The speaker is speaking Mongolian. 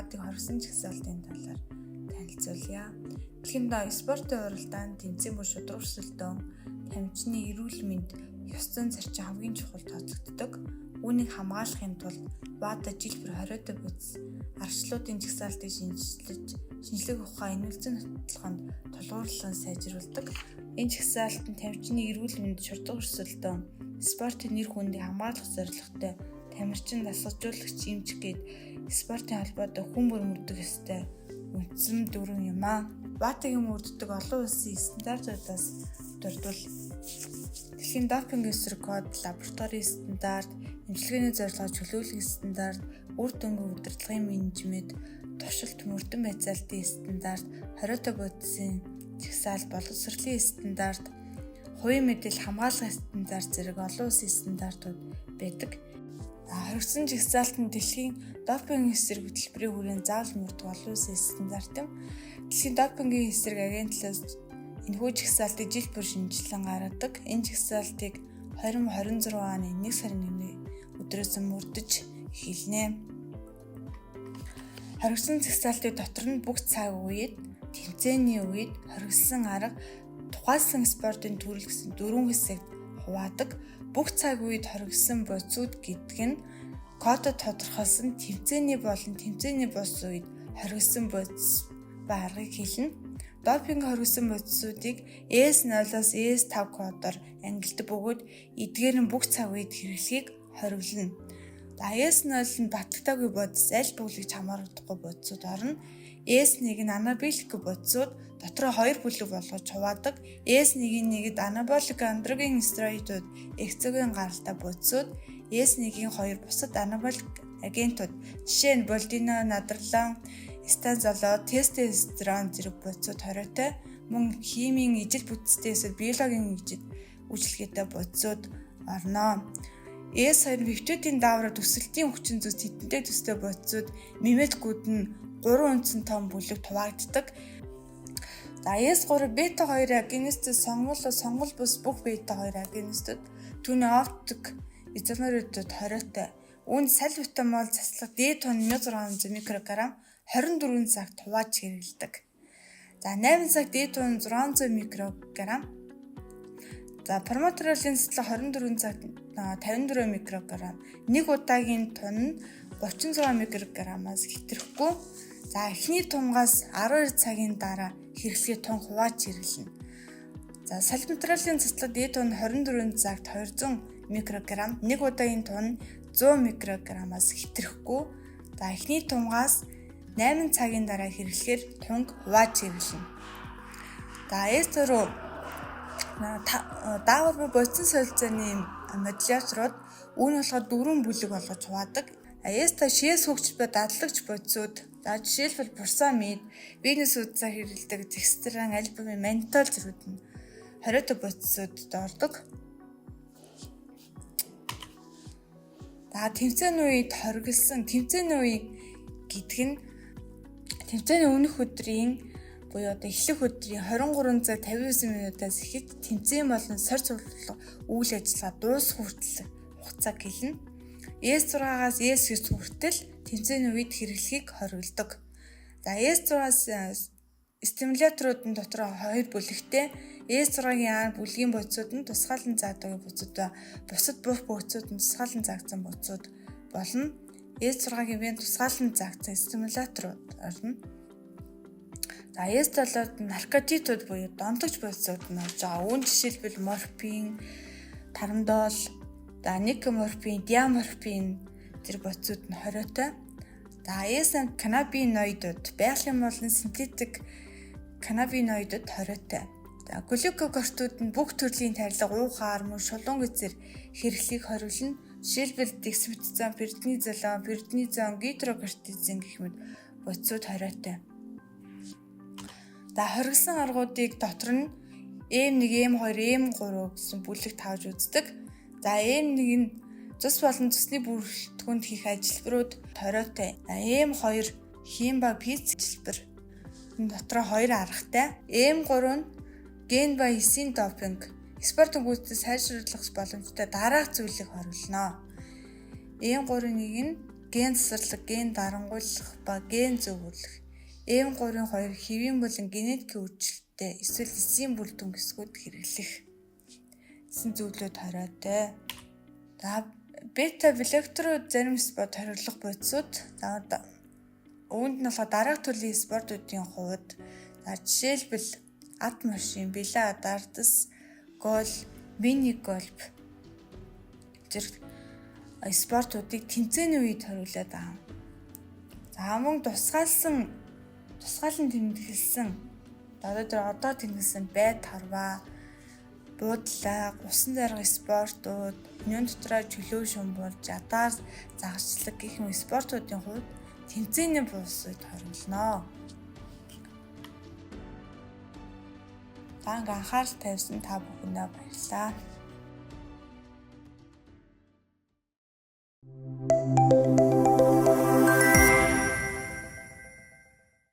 ВАДА-г хоригсон жагсаалтын талаар танилцуулъя. Дэлхийн доо спортын уралдаан, тэмцээн бүр шударга өрсөлдөөн, тамирчны эрүүл мэнд, ёс зүйн зарчим хамгийн чухал тооцогддог. Үүнийг хамгаалахын тулд ВАДА жил бүр 20 бодис аргачлалуудын жагсаалтыг шинэчилж, шинжлэх ухаан энүүлзэн нотлохонд тулгуурлан сайжруулдаг. Энэ жагсаалт нь тамирчны эрүүл мэнд, шударга өрсөлдөөн, спортын нэр хүндийг хамгаалах зорилготой тамирчин, дасгалжуулагч, эмч гээд спортын холбоотой хүн бүр мөрдөх ёстой үндсэн дүрэм юм аа. ВАДА-гийн мөрддөг олон улсын стандартуудаас дурдвал дэлхийн допинг эсрэг код, лабораторийн стандарт, эмчилгээний зорилгоор чөлөөлөх стандарт, үр дүнгийн удирдлагын менежмент, туршилт мөрдөн байцаалтын стандарт, хориотой бодисын жагсаалт, боловсролын стандарт, хувийн мэдээлэл хамгаалах стандарт зэрэг олон улсын стандартууд байдаг. Хоригдсон жагсаалт нь дэлхийн допинг эсрэг хөтөлбөрийн хүрээнд заавал мөрдөх олон улсын стандарт юм. Дэлхийн допингийн эсрэг агентлаас энэхүү жагсаалтыг жил бүр шинэчлэн гаргадаг. Энэ жагсаалтыг 2026 оны 1 сарын 1-ний өдрөөс мөрдөж эхэлнэ. Хоригдсон жагсаалтын дотор нь бүх цаг үед, тэмцээний үед хоригдсон арга, тухайлсан спортын төрөл гэсэн дөрвөн хэсэгт хуваадаг. Бүх цаг үед хоригдсон бодисууд гэдэг нь кодод тодорхойлсон тэмцээний болон тэмцээний бус үед хоригдсон бодис ба аргыг хэлнэ. Допинг хоригдсон бодисуудыг S0-оос S5 кодоор ангилдаг бөгөөд эдгээр нь бүх цаг үед хэрэглэхийг хориглоно. За S0 нь батлагтаагүй бодис, аль бүлэгч хамаарагдахгүй бодисууд орно. S1 нь анаболик бодисууд, дотроо хоёр бүлэг болгож хуваадаг. S1-ийн нэгэд анаболик андроген стероидууд, экзоген гаралтай бодисууд, S1-ийн хоёр бусад анаболик агентууд, жишээ нь болдино, надрлан, станзолол, тестостерон зэрэг бодисууд хориотой, мөн химийн ижил бүтцтэй эсвэл биологийн ижил үйлчилгээтэй бодисууд орно. S2 пептидийн даавраар төсөлтийн хүчин зүйлс тэдэнтэй төстэй бодисууд, миметикүүд нь 3 үндсэн том бүлэг хуваагддаг. За S3 бета 2 агонистүүд, сонгол бус бүх бета 2 агонистүүд, түүний оптик изомеруудад хориотой. Үүнд сальбутамол заслах D тон 1600 микрограмм 24 цагт хувааж хэрэглэдэг. За 8 цаг D тон 600 микрограмм. За формотеролын заслах 24 цагт 54 микрограмм. Нэг удаагийн тун нь 36 микрограммаас хэтрэхгүй. За эхний тунгаас 12 цагийн дараа хэрэглэхээ тун хувааж хэрэглэнэ. За сальбутеролын заслах D тун 24 цагт 200 микрограмм. Нэг удаагийн тун 100 микрограммаас хэтрэхгүй. За эхний тунгаас 8 цагийн дараа хэрэглэхээр тунг хувааж хэрэглэнэ. За S4 даавар буй бодисын солилцооны модуляторууд, үүн болохоор дөрвөн бүлэг болгож хуваадаг. S5 шээс хөгжил буй дадлагч бодисууд, за жишээлбэл фуросемид, биений судсаар хэрэглэдэг декстран, альбумин, маннитол зэргүүд нь хориотой бодисуудад ордог. За тэмцээний үед хоригдсон тэмцээний үе гэдэг нь тэмцээний өмнөх өдрийн буюу одоо эхлэх өдрийн 23 цаг 59 минутаас эхэлж тэмцээн болон сорь цуглуулга үйл ажиллагаа дуусах хүртэл хугацааг хэлнэ. S6-аас S9 хүртэл тэмцээний үед хэрэглэхийг хориглодог. За S6-аас стимуляторууд нь дотроо хоёр бүлэгтэй. S6-гийн А бүлгийн бодисууд нь тусгаалan заадаг бодисууд ба бусад бүх бодисууд нь тусгаалan заагдсан бодисууд болно. S6-гийн В тусгаалan заагдсан стимуляторууд орно. За S7-д наркотикууд буюу донтогч бодисууд нь орж байгаа. Үүн жишээлбэл морфин, тарамдол, за никоморфин, диаморфин зэрэг бодисууд нь хориотой. За S8 каннабиноидууд, байгалийн болон синтетик каннабиноидууд хориотой. За глюкокортууд нь бүх төрлийн тарилга, уухаар, мөн шулуун гэсээр хэрэглэхийг хориглоно. Жишээлбэл дексаметазон, преднизолон, преднизон, гидрокортизон гэх мэт бодисууд хориотой. За хоригдсон аргуудыг дотор нь M1, M2, M3 гэсэн бүлэгт тавж үздэг. За M1 нь цус болон цусны бүрэлдэхүүнд хийх ажилбарууд хориотой. За M2 хим ба физик ажилбар. Энэ дотроо хоёр аргатай. M3 нь ген ба эсийн допинг. Спортын гүйцэтгэл сайжруулах боломжтой дараах зүйлийг хориглоно. M3-ын нэг нь Ген засварлах, ген дарангуйлах ба ген зөвөрлөх. M3-2 хэвийн болон генетикийн өөрчлөлттэй эсвэл эсийн бүлдүүн хэсгүүд хэрэглэх гэсэн зүйлүүд хориотой. За, бета блокерууд зарим спорт хориглох бодисууд. За, үүнд нь болохоор дараах төрлийн спортуудын хувьд, за, жишээлбэл ат машин, бильярд, дартс, гол, мини гольф зэрэг спортуудыг тэмцээний үед хориглоод байгаа. За, мөн тусгаалan тэмдэглэсэн, одоо тэр одоо тэмдэглэсэн байд харваа, буудлаа, усан зарга спортууд, өнөн дотроо чөлөө шумбуул, жадаар загасчлаг гэх мэт спортуудын хувьд тэмцээний бусыг хориглоно. За, ингээ анхаарал тавьсан та бүхэндээ баярлалаа.